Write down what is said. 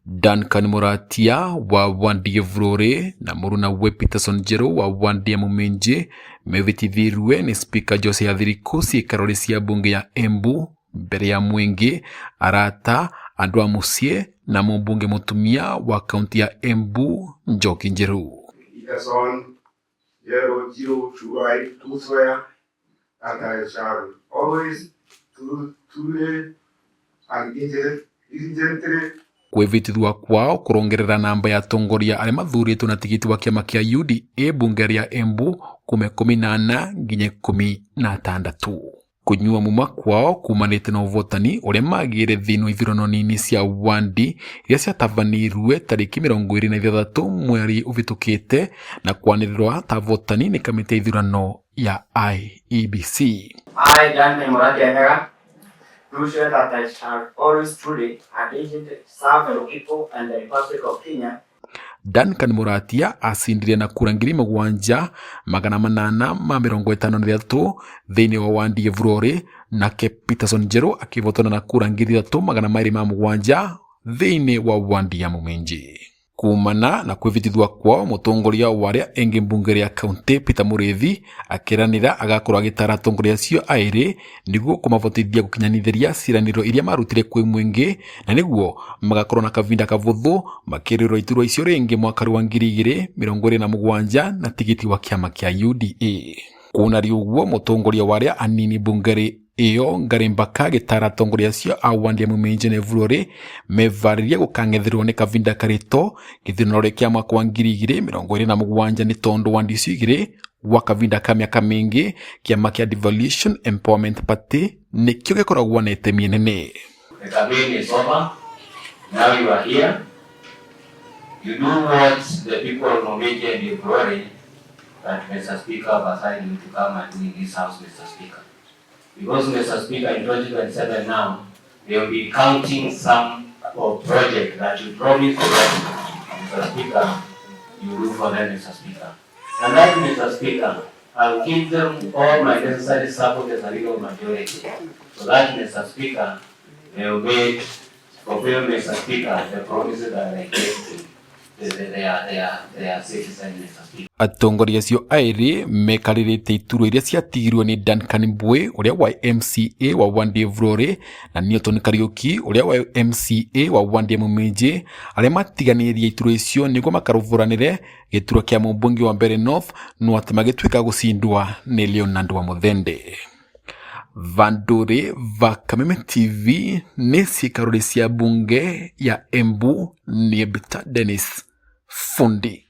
Duncan Muratia wa wandi ya Evurore na mũrunawe Peterson Njeru wa wandi ya Muminji mevĩtithirie nĩ Spika Josiah Thiriku ciikaro cia mbunge ya Embu mbere ya mũingĩ, arata, andũ a mũciĩ na mũmbunge mũtumia wa kaunti ya Embu Njoki Njeru. Peterson, Njeru, Njiru, do I do swear that I shall always truly and diligently Kwĩvĩtithua kwao kũrongerera namba ya atongoria arĩa mathurĩtwo na tigiti wa kĩama kĩa UDA mbunge rĩa Embu kuma 14 nginya 16. Kũnyua muma kwao kumanĩte na ũvotani ũrĩa magĩire thĩinĩ wa ithurano nini cia wandi iria ciatabanĩirwe tarĩki 26 mweri ũvĩtũkĩte na kwanĩrĩrwa ta avotani nĩ kamĩtĩ ya ithurano ya IEBC. I, Duncan Muratia Hera, do swear that I shall always truly and diligently serve the people and the Republic of Kenya. Duncan Muratia acindire na kura 7853 thĩinĩ wa wandi Evurore, nake Peterson Njeru akĩvotana na kura 3207 thĩinĩ wa wandi ya Muminji. Kumana na kwĩvĩtithua kwao, mũtongoria wa arĩa ĩngĩ mbunge ya kaunti Peter Mũrĩithi akĩranĩra agakorwo agĩtara atongoria acio aĩrĩ nĩguo kũmavotithia gũkinyanithĩria ciĩranĩro iria marutire kwĩ mũingĩ na nĩguo magakorwo na kavinda kavũthũ makĩrĩrwo iturwa icio rĩngĩ mwaka wa 2027 na tigiti wa kĩama kĩa UDA. Kunari ũguo mũtongoria wa arĩa anini mbunge ĩyo Ngarĩ Mbaka agĩtara atongoria acio a wandi ya Muminji na Evurore mevarĩrie gũkang'etherwo nĩ kavinda karĩto gĩthurano kĩa mwaka wa 2027 nĩ tondũ wandi icio igĩrĩ gwa kavinda ka mĩaka mĩingĩ kĩama kĩa Devolution Empowerment Party nĩkĩo gĩkoragwo na itemi nene. The campaign is over. Now you are here. You do what the people of Muminji and Evurore that Mr. Speaker have assigned you to come and do in this house, Mr. Speaker. Because, Mr. Speaker, in 2027 now, they will be counting some of project that you promised them, Mr. Speaker, you do for them, Mr. Speaker. And that, Mr. Speaker, I'll give them all my necessary support as a legal majority. So that, Mr. Speaker, they will make, fulfill, Mr. Speaker, the promises that I gave to their citizens, Mr. Speaker. Atongoria acio aĩrĩ mekarĩrĩte iturwa iria ciatigirwo nĩ Duncan Mbui ũrĩa wa MCA wa wandi Evurore na Newton Kariuki ũrĩa wa MCA wa wandi ya Muminji arĩa matiganĩrie iturwa icio nĩguo makarũvũranĩre gĩturwa kĩa mũmbunge wa Mbeere North no atĩ magĩtuĩka gũcindwa nĩ Leonard Wamuthende. Vandũrĩ va Kameme TV nĩ ciĩkarũri cia mbunge ya Embu nĩ Dennis Fundi.